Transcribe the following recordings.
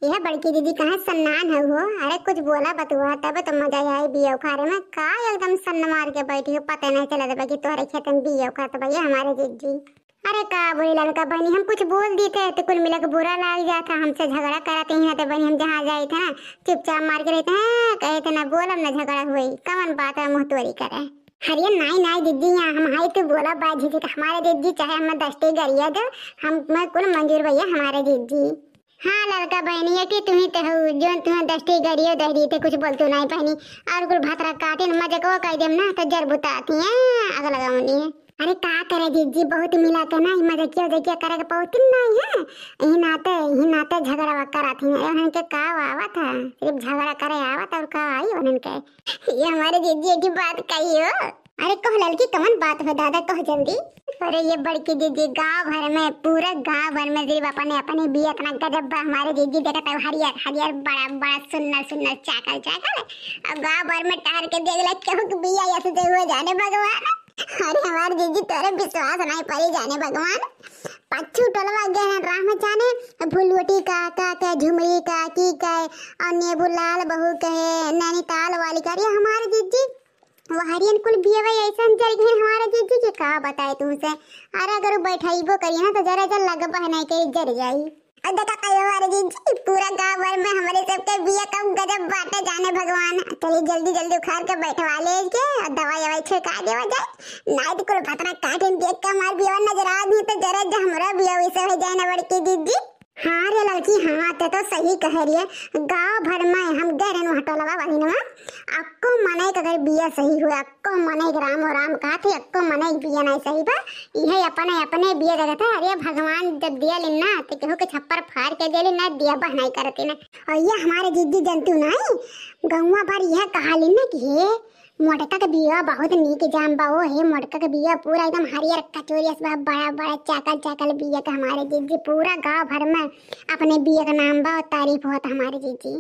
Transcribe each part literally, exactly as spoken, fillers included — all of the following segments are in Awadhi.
यह बड़की दीदी कहाँ सन्नान है हो? अरे कुछ बोला बतुआ तब तो मजा आई बिया उखाड़े में। का एकदम सन्न मार के बैठी हो, पता नहीं चला देबा कि तोहरे खेत में बिया उखाड़त बा ये हमारे जीजी। अरे का बोली ललका बहनी, हम कुछ बोल दी थे तो कुल मिला के बुरा लाग जात है, हमसे झगड़ा करत ही ना। तो बहनी हम जहाँ जाइत है ना चुपचाप मार के रहत है, कहे थे ना बोलब ना झगड़ा हुई, कवन बात है मुँह तोरी करे। अरे नाई नाई दीदी, यहाँ हम हाई तो बोला बा जीजी के हमारे जीजी, चाहे हमें दस टी गरिया दो, हम मैं कुल मंजूर भैया हमारे जीजी। हाँ ललका बहनी, ये कि तुम्ही तो हो, जो तुम्हें दस टी गरियो दे दी थे, कुछ बोलते नहीं बहनी, और कुल भतरा काटे न मजे को कह देम ना तो जर बुताती हैं, आग लगावनी है। अरे का करे जीजी, बहुत मिला के ना, मजे किया उजे किया करे के पौती नहीं है, यही नाते, यही नाते झगड़ा करत ही, उन्हन के का आवत है, सिर्फ झगड़ा करे आवत और का आई उन्हन के। ये हमारे जीजी की बात कही हो। अरे कहो ललकी, कवन बात हो दादा, कहो जल्दी। अरे ये बड़की जीजी, गांव भर में, पूरा गांव भर में सिर्फ अपने, अपने बिया इतना गजब बा हमारे जीजी। देखत है हरियर हरियर, बड़ा बड़ा, सुन्नर सुन्नर, चाकल चाकल। अब गांव भर में टहर के देख ले, केहू के बिया ऐसे दे हुए जाने भगवान। अरे हमारे जीजी, तोरे विश्वास नहीं पड़ी जाने भगवान। पच्चू टोलवा गए हैं राह में जाने, फुलवटी का, का, का, झुमरी का, की का, और नेबूलाल बहू के, नैनीताल वाली का। अरे हमारे जीजी, वहरियन कुल बियवे ऐसन जर गए हमारे जीजी के, का बताए तुमसे। अरे अगर वो बैठाइबो करिए ना तो जरा जर लगबा है नहीं कहीं जर जाई। और देखा कहियो हमारे जीजी, पूरा गांव भर में हमारे सबके बिया कम गजब बाटे जाने भगवान। चलिए जल्दी जल्दी उखाड़ के बैठवा ले के और दवाई ववाई छिड़का देवा जाए, नहीं तो कुल भतरा काटिन देख के हमारे बिया नजर आ दी तो जरा जो हमारा बिया वैसे हो जाए ना बड़की जीजी। हाँ रे लड़की, हाँ, ते तो सही कह रही है। गांव भर में हम गए रहन वहाँ टोलवा वाली नमा, अक्को मनई के अगर बिया सही हुआ, अक्को मनई के रामो राम कहा थे, अक्को मनई के बिया नहीं सही बा। इहे अपने, अपने बिया जगह था। अरे भगवान जब दिया लेन ना, तो केहू के छप्पर फाड़ के दिया लेन ना, दिया बहनाई करते ना। और ये हमारे जीजी जंतु नहीं, गौवा भर यह कहा लेन ना कि हे मोटका के बिया बहुत नीक जाम बा, ओ हे मोटका के बिया पूरा एकदम हरियर कचोरियस बा, बड़ा बड़ा चाकल चाकल बिया के हमारे जीजी। पूरा गांव भर में अपने बिया का नाम बा और तारीफ होत हमारे जीजी।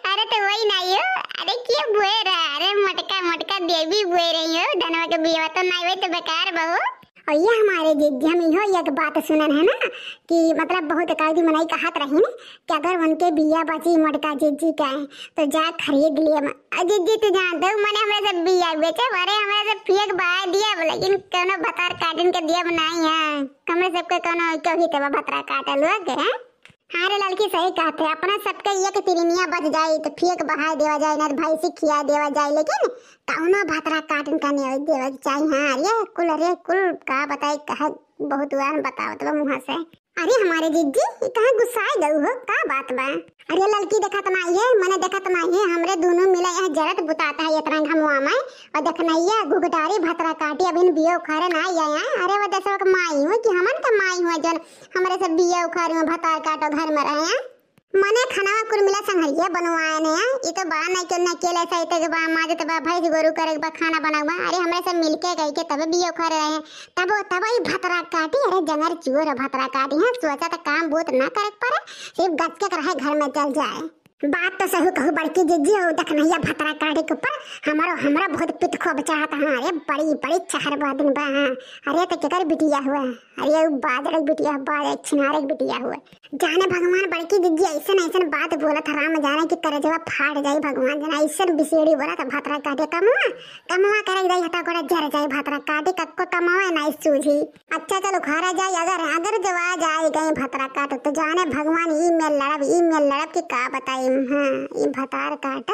अरे तो वही ना यो, अरे के बोए रहा, अरे मोटका मोटका देवी बोए रही हो, धनवा के बिया तो नहीं हुए तो बेकार बा हो। और ये हमारे जीजी, हम इहो एक बात सुनन है ना कि मतलब बहुत कायदी मनई कहत रही ना कि अगर उनके बिया बची मोटका जीजी का है तो जा खरीद लिए। अ जीजी तू जानते हो मने हमरे से बिया बेचे, अरे हमरे से फेंक बहा दिया, लेकिन कोनो भतार काटिन के दिया नहीं है। हमरे सबके कोनो क्यों ही तब भतरा काटल हुआ के हैं। हाँ रे लड़की, सही कहते, अपना सबके एक तिरिनिया बच जाई तो फेंक बहाय देवा जाए, ना तो भैंसी खिया देवा जाए, लेकिन कौनो भतरा काटिन का नहीं देवे के चाही। हाँ, अरे कुल, अरे कुल का बताई, कहे बहुत उड़ान बतावत बा मुँह से। अरे हमारे जीजी, ये कहाँ गुस्साए गऊ हो, का बात बा? अरे लड़की देखत नाई है, मने देखत नाई है, हमरे दोनों मिला यहाँ जरत बुताता है इतना घमवा में, और देखनैया घुघटारी भतरा काटी अभिन बियो खरे ना आया। अरे वो देशवा के माई हुए कि हमन के माई हुए जौन हमरे सब बिया उखारी में भतार काटो घर में रहे हैं। मने खाना कुल मिला संघरिया बनवाए ने हैं। ई तो बड़ा नहीं क्यों ना अकेले सही तक बा, माजत बा, भैंस गोरू करे बा, खाना बनावा। अरे हमरे सब मिलके गई के तबे बिया उखारे रहे हैं। तब, तब ई भतरा काटी, अरे जंगर चुअर भतरा काटी। हाँ, सोचा तो काम बहुत ना करे के पड़े, सिर्फ गचके के रहे घर में चल जाए। बात तो सही कहू बड़की जीजी हो, देखनैया भतरा काटी के ऊपर हमारो, हमरा बहुत पित खूब चाहत है। अरे बड़ी, बड़ी चहर बा दिन बा। हाँ, अरे तो केकर बिटिया हुआ? अरे उ बाजड़ के बिटिया, बाजड़ छिनारे के बिटिया हुआ। जाने भगवान बड़की दीदी ऐसन ऐसन बात बोलत ह, राम जाने कि करेजवा फाट जाई। भगवान जाने ऐसन बिसेड़ी बोलत ह, भतरा काटे कमवा, कमवा करे जाई हटा गोड़ा जर जाई, भतरा काटे कक्को कमावे नाई सूझी। अच्छा चलो घरा जाई, अगर, अगर जवा जाए गई भतरा काट तो जाने भगवान ई मेल लड़ब, ई मेल लड़ब कि का बताई। हाँ, ई भतार काट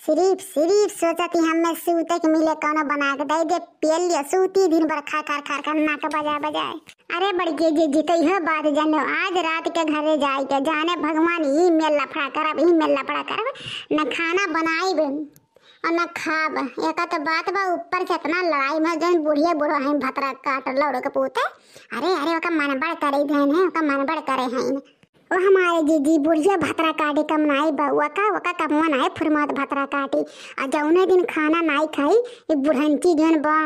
सिर्फ, सिर्फ सोचत ही हमें सूते के मिले कौनो बना के दे दे, पियल लिया सूती दिन भर खा खा खा खा नाक बजा बजाए। अरे बड़की जीजी, तो यह बात जानो, आज रात के घरे जाए के जाने भगवान ई मेल लफड़ा करब, ई मेल लफड़ा करब, न खाना बनाइब और न खाब। एक तो बात बा, ऊपर से इतना लड़ाई में जौन बुढ़िया बूढ़ो हैं भतरा काट लौड़ के पूते। अरे, अरे, ओका मनबड़ करे धन है, ओका मनबड़ करे हैं। ओ हमारे जीजी, बुढ़िया भतरा काटे कम नाई बा, ओका, ओका कमवा नाई फुरमात भतरा काटी। आ जौने दिन खाना नाई खाई, ये बुढ़ंची जौन बा,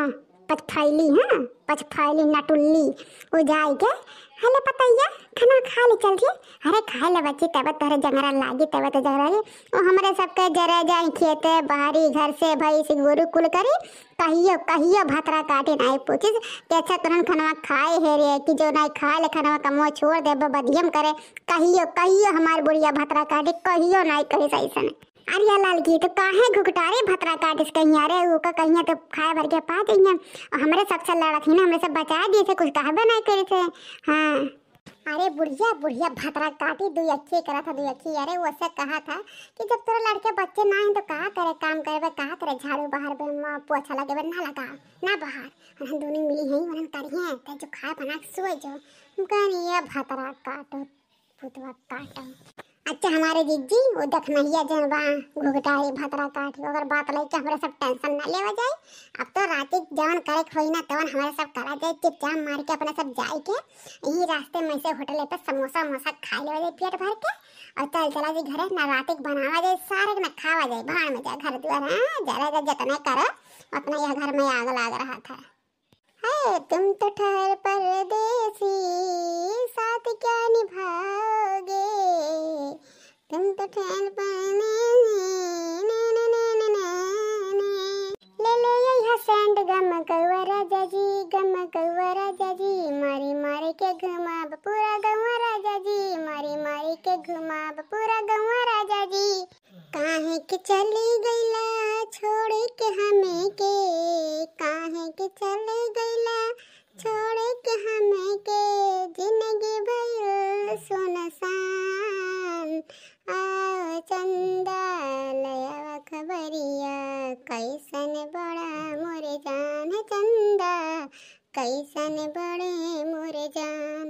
पचफैली, हाँ, पचफैली नटुल्ली, वो जाई के अरे पतैया, खाना खा ले चल रे। अरे खाए ले बच्ची, तब तोहरे जंगरा लागी, तब तो जंगरा लागी। ओ हमरे सबके जरे जाए खेते, बाहरी घर से भैंस गोरू कुल करी, कहियो, कहियो भतरा काटी नाई पूछिस कि अच्छा तोहन खनवा खाए हे रे, कि जो नाई खाए ले खनवा कमवा छोड़ दे, ब-, बदियम करे। कहियो, कहियो हमार बुढ़िया भतरा काटी, कहियो नाई कहिस अइसन। अरे या लालकी, तो काहे घुघटारे भतरा काटिस कहिया रे, ओका कहिया तो खाए भर के पा जइया। हमरे सबसे लड़त ही ना, हमरे सब बचाए दिए थे, कुछ कहबे नाई करे थे। हाँ। अरे बुढ़िया, बुढ़िया भतरा काटी, दुई अखी करत है, दुई अखी। अरे वो से कहा था कि जब तोरा लड़के बच्चे ना हैं तो का करे, काम करबे, का करे, झाड़ू बहारबे, म-, पोछा लगेबे, ना लगा, ना बहार। हम दोनों मिली हैं, उन्हन करिए, ते जो खाए बना के सोए जो। हम कहनी ये भतरा काटो, पुतवा काटो। अच्छा हमारे जिज्जी, वो दखनहिया जौन बा, घुघटारी भतरा काटी, ओकर बात लइके हमरा सब tension ना लेवा जाए। अब तो राती जवन करे के होई ना, तवन हमरा सब करा जाए, चुपचाप मार के अपने सब जाए के। यही रास्ते में से होटल पे समोसा वमोसा खा लेवा जाए पेट भर के, और चल चला जी घरे, ना राती के बनावा जाए, सारे के ना खावा जाए, भाड़ में जा घर दुआर, हाँ, जरा जा जतने करो, उतना यह घर में आग लाग रहा था। है तुम तो ठहर परदेसी, साथ क्या निभाओगे, तुम तो ठहर पर-, ले ले यही सेंट गम कौआ राजा जी, गम कौआ राजा जी, मारी मारी के घुमाब पूरा गौआ राजा जी, मारी मारी के घुमाब पूरा गौआ राजा जी। काहे के चली गइला छोड़ के हमें के, काहे के चली गइला छोड़ के हमें के, जिंदगी भइल सुनसान। आ चंदा, ले आवा खबरिया, कैसन बड़ा मोरे जान, चंदा, कैसन बड़े मोरे जान।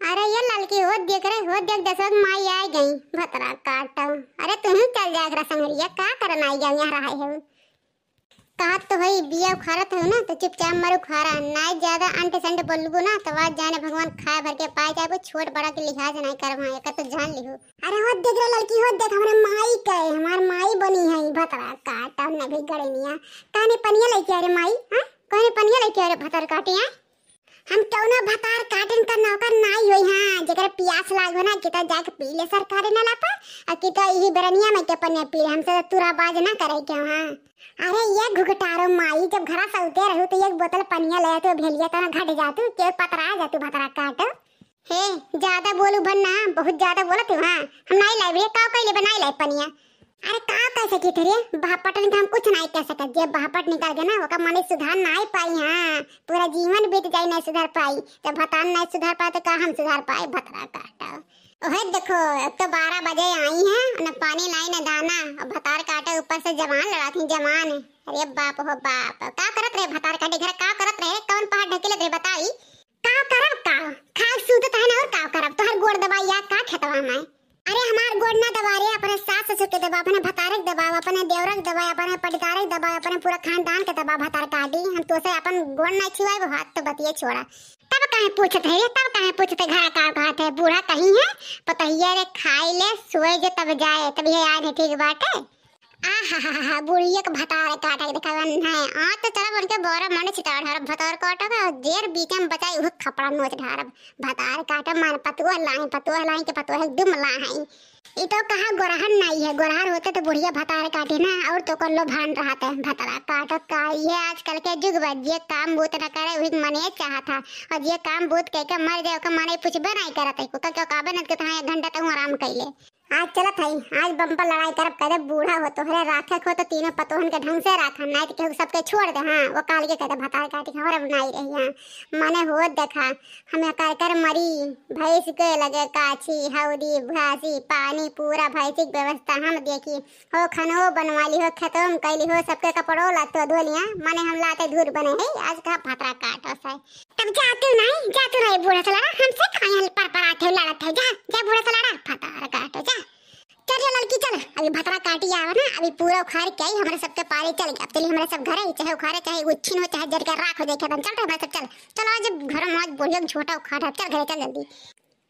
अरे ये ललकी, होत देख रे, होत देख, दसवा के माई आइ गई, भतरा काटो। अरे तुहूँ चल जाए एकरा संगरिया, का करन आइ गई यहाँ रहे हो? कहत तो हई बिया उखाड़त हो ना, तो चुपचाप मर उखाड़ा, नाई ज्यादा अंट संट बोलबू ना, तो आज जाने भगवान खाए भर के पाए जाबू, छोट बड़ा के लिहाज नाई करब, हाँ, एकर तो जान लिहू। अरे होत देख रे ललकी, होत देख, हमरे माई के, हमार माई बनी है, भतरा काटो न भी गड़निया। कहने पनिया लेके आ रे माई, हाँ? कहने पनिया लेके आ रे भतरा काटी, हाँ? हम कौनो भतार काटिन का नौकर नाई होई, हाँ, जेकर पियास लागो ना, किता जाके पी ले सरकारी नला पर, आ किता यही बरनिया में के पनिया पी ले, हमसे तो तुराबाज ना करे के, हाँ। अरे ये घुघटारो माई, जब घरा सौते रहू तो एक बोतल पनिया ले आतू, भेलिया तना घट जातू, के पतरा जातू भतरा काटो। हे, ज्यादा बोलू भन ना, बहुत ज्यादा बोलत हो, हाँ। हम नाई लाइब रे, का कइले बा नाई लाइब पनिया। अरे का कह सकी थे रे, बहपटन के हम कुछ नाई कह सकत। जे बहपट निकल गए ना, ओका मने सुधार नाई पाई। हाँ, पूरा जीवन बीत जाई, नाई सुधार पाई। जब भतान नाई सुधार पाए तो का हम सुधार पाए? भतरा काटा। ओहे देखो, अब तो बारह बजे आई हैं, न पानी लाई न दाना, अब भतार काटे ऊपर से जवान लड़ात हैं, जवान। अरे बाप हो बाप, का करत रहे भतार काटे घर, का करत रहे, कौन पहाड़ ढकेलत रहे बताई? का करब का? खाए सूतत है ना, और का करब? तोहर गोड़ दबाई या का खेतवा में? अरे हमार गोड़ ना दबा रे, अपने सास ससुर के दबा, अपने भतारे के दबा, अपने देवरा के दबा, अपने पटिदारे के दबा, अपने पूरा खानदान के दबा भतार काटी। हम तोसे अपन गोड़ ना छुआइब, हाथ तो बतिये छोड़ा। तब काहे पूछत है रे, तब काहे पूछत है, घरा का कहत है, बूढ़ा कहीं है, पतहिया रे खाई ले, सोए जे तब जाए, तब ये आए नहीं ठीक बाटे। आहाहाहा, बुढ़िया के भतार काटे के देखावन है। आज तो चलब उनके बोरा मन छिताड़ हरब भतार काटे के, जेर बीच में बचाई उहे खपड़ा नोच ढारब। भतार काटे मन पतुआ लाई, पतुआ लाई के पतुआ एकदम ला है। ई तो कहा गोरहर नहीं है, गोरहर होते तो बुढ़िया भतार काटे ना, और तो कर लो भान रहते। भतरा काटे का, ये आजकल के जुग बा, जे काम बूत न करे वही मने चाहत है, और जे काम बूत कह के मर जाए ओकर मने पूछबे नहीं करत है, ओकर क्यों काबे न के तहाँ एक घंटा तक आराम कैले। आज चलत हई, आज बम्पर लड़ाई करब, कह दे बूढ़ा हो, तोहरे राखे को तो तीनों पतोहन के ढंग से राखा, नाई तो केहू सबके छोड़ दे। हाँ, वो काल के कह दे भतार काटी के हमरा बनाई रही। हाँ, मने हो देखा, हम कर कर मरी, भैंस के लगे काछी, हौदी, घासी, पानी, पूरा भैंसी के व्यवस्था हम देखी। हो खनो बनवा ली हो, खेतों में कैली हो, सबके कपड़ों लत्तो धो लिया, मने हम लाते धूर बने है, आज का भतरा काटो से। तब जा तू नहीं, जा तू नहीं बूढ़ा से लड़ा, हमसे काहे पर पर आते हो, लड़त है, जा, जा बूढ़ा से लड़ा, भतार काटो, जा। चल रे लड़की चल, अभी भतरा काटी आवा ना, अभी पूरा उखाड़ के आई, हमरे सबके पारी चल गया। अब चली हमरे सब घरे, चाहे उखाड़े, चाहे उच्छिन हो, चाहे जर के राख हो जाए खेतन। चल रे हमरे सब चल, चल आज घर में आज बोलियो छोटा उखाड़ है, चल घरे चल जल्दी।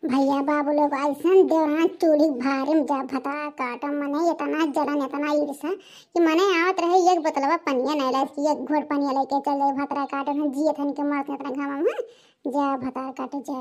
भैया बाबू लोग ऐसन देवरान चूल्ही भारी में जा भतरा काटो, मने इतना जलन, इतना ईर्षा कि मने आवत रहे एक बोतलवा पनिया नहीं ला, कि एक घोट पनिया लेके चल जाए भतरा काटो, हम जिए थन के मरत इतना घामा में। जा भतरा काटो जा।